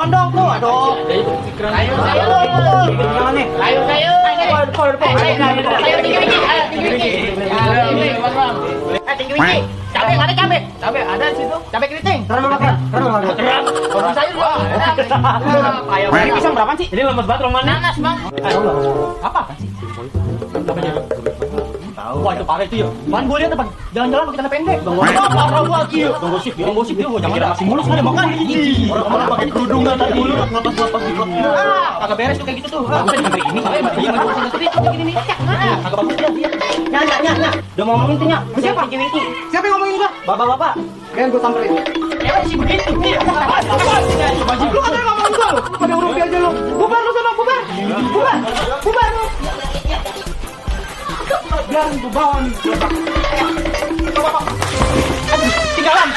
Jangan dong tuh, aduh. Ayo, jangan nih. Ayo. Tinggi wiji. Cabe mana cabe? Cabe ada di situ. Cabe keriting. Terus makan. Terus sayur gua. Ini pisang berapa sih? Ini lemes banget romannya. Nanas, Bang. Apa sih? Tahu. Wah, itu parah itu ya. Man gua lihat apa? Jalan-jalan pakai celana pendek. Parah gua kieu. Bang gosip dia jangan kira masih mulus kan makan. Orang-orang pakai kerudung dan bulu ngelepas-lepas di klubnya. Kagak beres tuh kayak gitu tuh. Bukan di negeri ini. Iya, enggak usah street begini nih. Kagak bagus dia. Nya. Udah mau ngomongin tuh, siapa? Winky. Siapa yang ngomongin gua? Bapak-bapak. Kan gua samperin. Sih begitu. Baju lu kan ngomongin gua. Pada huruf aja lu. Bubar lu sana, bubar. Lu. Biarin gua bawa nih. Aduh, tinggalan.